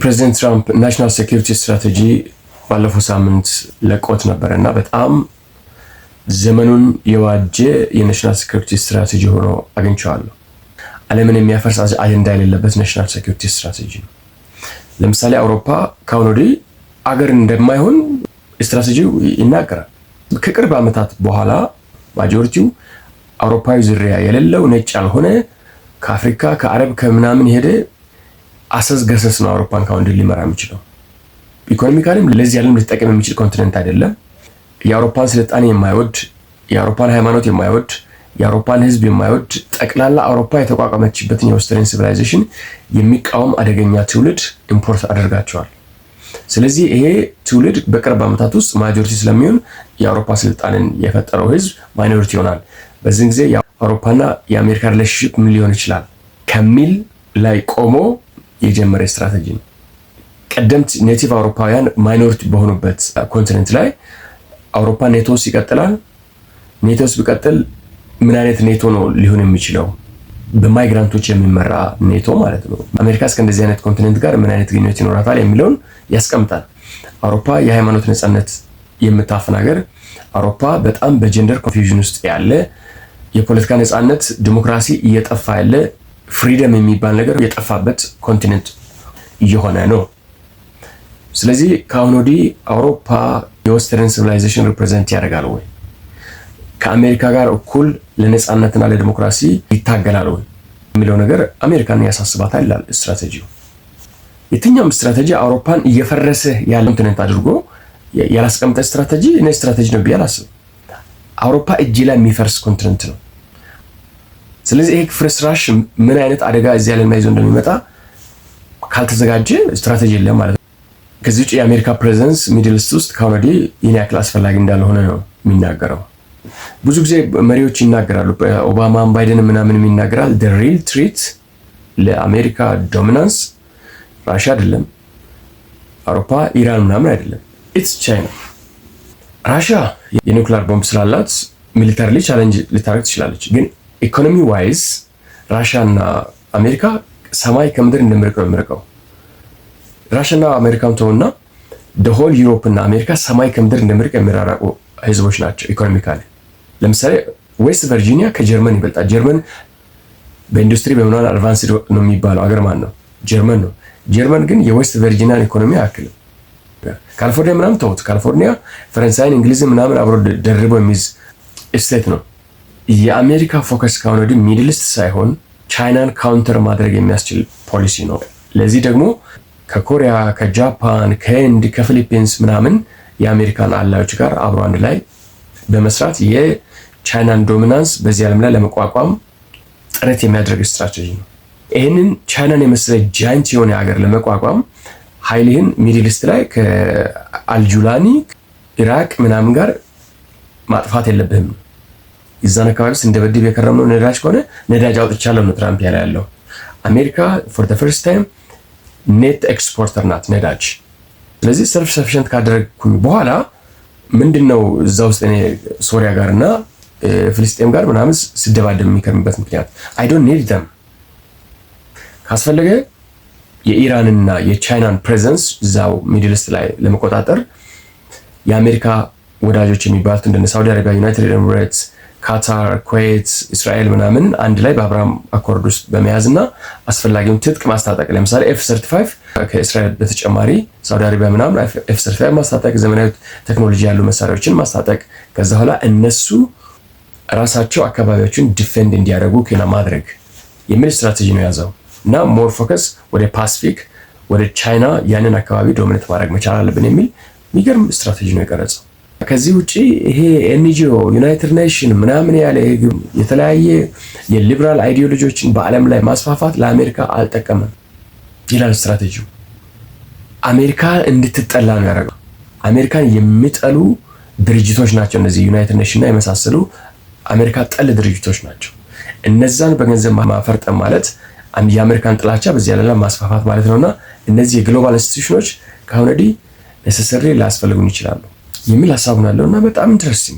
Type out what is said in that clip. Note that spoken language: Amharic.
ፕሬዚደንት ትራምፕ national security strategy ባለፈው ሳምንት ለቆት ነበረ እና በጣም ዘመኑን የዋጀ የ national security strategy ሆኖ አግኝቼዋለሁ። ዓለምን የሚያፈርስ አጀንዳ የሌለበት national security strategy ነው። ለምሳሌ አውሮፓ ከአሁን ወዲህ አገር እንደማይሆን ስትራቴጂው ይናገራል። ከቅርብ ዓመታት በኋላ majority ው አውሮፓዊ ዝርያ የሌለው፣ ነጭ ያልሆነ፣ ከአፍሪካ፣ ከአረብ፣ ከምናምን የሄደ አሰስ ገሰስ ነው አውሮፓን ከአሁን ወዲህ ሊመራ የሚችለው። Economically ም ለዚህ ዓለም ሊጠቀም የሚችል continent አይደለም። የአውሮፓን ስልጣኔ የማይወድ፣ የአውሮፓን ሃይማኖት የማይወድ፣ የአውሮፓን ሕዝብ የማይወድ፣ ጠቅላላ አውሮፓ የተቋቋመችበትን የ Western civilization የሚቃወም አደገኛ ትውልድ import አድርጋቸዋል። ስለዚህ ይሄ ትውልድ በቅርብ ዓመታት ውስጥ majority ስለሚሆን የአውሮፓ ስልጣንን የፈጠረው ሕዝብ minority ይሆናል። በዚህን ጊዜ የአውሮፓና የአሜሪካ relationship ምን ሊሆን ይችላል ከሚል ላይ ቆሞ የጀመረ ስትራቴጂ ነው። ቀደምት native አውሮፓውያን minority በሆኑበት continent ላይ አውሮፓ ኔቶ ውስጥ ይቀጥላል። ኔቶ ውስጥ ቢቀጥል ምን አይነት ኔቶ ነው ሊሆን የሚችለው? በ migrant ኦች የሚመራ ኔቶ ማለት ነው። አሜሪካ እስከ እንደዚህ አይነት continent ጋር ምን አይነት ግንኙነት ይኖራታል የሚለውን ያስቀምጣል። አውሮፓ የሃይማኖት ነጻነት የምታፍን ሀገር፣ አውሮፓ በጣም በ gender confusion ውስጥ ያለ፣ የፖለቲካ ነጻነት፣ ዲሞክራሲ እየጠፋ ያለ፣ freedom የሚባል ነገር የጠፋበት continent እየሆነ ነው። ስለዚህ ከአሁን ወዲህ አውሮፓ የ Western civilization represent ያደርጋል ወይ? ከአሜሪካ ጋር እኩል ለነጻነትና ለዲሞክራሲ ይታገላል ወይ የሚለው ነገር አሜሪካን ያሳስባታል ይላል ስትራቴጂው። የትኛውም ስትራቴጂ አውሮፓን እየፈረሰ ያለ continent አድርጎ ያላስቀመጠ ስትራቴጂ እኔ ስትራቴጂ ነው ብዬ አላስብም። አውሮፓ እጅ ላይ የሚፈርስ continent ነው። ስለዚህ ይሄ ፍርስራሽ ምን አይነት አደጋ እዚህ ዓለም ላይ ይዞ እንደሚመጣ ካልተዘጋጀ ስትራቴጂ የለም ማለት ነው። ከዚህ ውጭ የአሜሪካ presence Middle East ውስጥ ከአሁን ወዲህ ይህን ያክል አስፈላጊ እንዳልሆነ ነው የሚናገረው። ብዙ ጊዜ መሪዎች ይናገራሉ። ኦባማን፣ ባይደን ምናምንም ይናገራል። Real threat ለአሜሪካ dominance ራሽያ አይደለም፣ አውሮፓ፣ ኢራን ምናምን አይደለም፣ it's China። ራሽያ የኒውክሊር ቦምብ ስላላት militarily challenge ልታደርግ ትችላለች። ግን economy wise ራሽያ እና አሜሪካ ሰማይ ከምድር እንደሚርቀው የሚርቀው። ራሽያና አሜሪካን ተውና whole Europe እና አሜሪካ ሰማይ ከምድር እንደሚርቅ የሚራራቁ ህዝቦች ናቸው economically። ለምሳሌ ዌስት ቨርጂኒያ ከጀርመን ይበልጣል። ጀርመን በኢንዱስትሪ በምናምን advanced ነው የሚባለው አገር ማን ነው? ጀርመን ነው። ጀርመን ግን የዌስት ቨርጂኒያን ኢኮኖሚ አያክልም። ካሊፎርኒያ ምናምን ተውት። ካሊፎርኒያ ፈረንሳይን፣ እንግሊዝን ምናምን አብሮ ደርቦ የሚይዝ state ነው። የአሜሪካ focus ከአሁን ወዲህ Middle East ሳይሆን ቻይናን counter ማድረግ የሚያስችል ፖሊሲ ነው። ለዚህ ደግሞ ከኮሪያ፣ ከጃፓን፣ ከህንድ፣ ከፊሊፒንስ ምናምን የአሜሪካን ally ኦች ጋር አብሮ አንድ ላይ በመስራት የቻይናን dominance በዚህ ዓለም ላይ ለመቋቋም ጥረት የሚያደርግ ስትራቴጂ ነው። ይህንን ቻይናን የመሰለ giant የሆነ ሀገር ለመቋቋም ኃይልህን Middle East ላይ ከአልጁላኒ፣ ኢራቅ ምናምን ጋር ማጥፋት የለብህም። የዛን አካባቢ ስንደበድብ የከረምነው ነዳጅ ከሆነ ነዳጅ አውጥቻለሁ ነው ትራምፕ ያለ ያለው። አሜሪካ for the first time net exporter ናት ነዳጅ። ስለዚህ self sufficient ካደረግኩኝ በኋላ ምንድን ነው እዛ ውስጥ እኔ ሶሪያ ጋር እና ፍልስጤም ጋር ምናምን ስደባደብ የሚከርምበት ምክንያት? I don't need them። ካስፈለገ የኢራንና የቻይናን presence እዛው Middle East ላይ ለመቆጣጠር የአሜሪካ ወዳጆች የሚባሉት እንደነ ሳውዲ አረቢያ፣ ዩናይትድ ኤሚሬትስ፣ ካታር፣ ኩዌት፣ እስራኤል ምናምን አንድ ላይ በ Abraham Accord ውስጥ በመያዝ እና አስፈላጊውን ትጥቅ ማስታጠቅ፣ ለምሳሌ F-35 ከእስራኤል በተጨማሪ ሳውዲ አረቢያ ምናምን F-35 ማስታጠቅ፣ ዘመናዊ ቴክኖሎጂ ያሉ መሳሪያዎችን ማስታጠቅ፣ ከዛ በኋላ እነሱ ራሳቸው አካባቢዎችን defend እንዲያደርጉ ማድረግ የሚል ስትራቴጂ ነው የያዘው እና more focus ወደ ፓሲፊክ፣ ወደ ቻይና፣ ያንን አካባቢ dominate ማድረግ መቻል አለብን የሚል የሚገርም ስትራቴጂ ነው የቀረጸው። ከዚህ ውጭ ይሄ NGO፣ United Nation ምናምን ያለ የተለያየ የ liberal ideology ዎችን በዓለም ላይ ማስፋፋት ለአሜሪካ አልጠቀምም ይላል ስትራቴጂው። አሜሪካ እንድትጠላ ነው ያደረገው። አሜሪካን የሚጠሉ ድርጅቶች ናቸው እነዚህ United Nation እና የመሳሰሉ አሜሪካ ጠል ድርጅቶች ናቸው። እነዛን በገንዘብ ማፈርጠም ማለት የአሜሪካን ጥላቻ በዚህ ዓለም ላይ ማስፋፋት ማለት ነውና እነዚህ የ global institution ኦች ከአሁን ወዲህ necessarily ላያስፈልጉን ይችላሉ የሚል ሀሳቡን አለው እና በጣም interesting።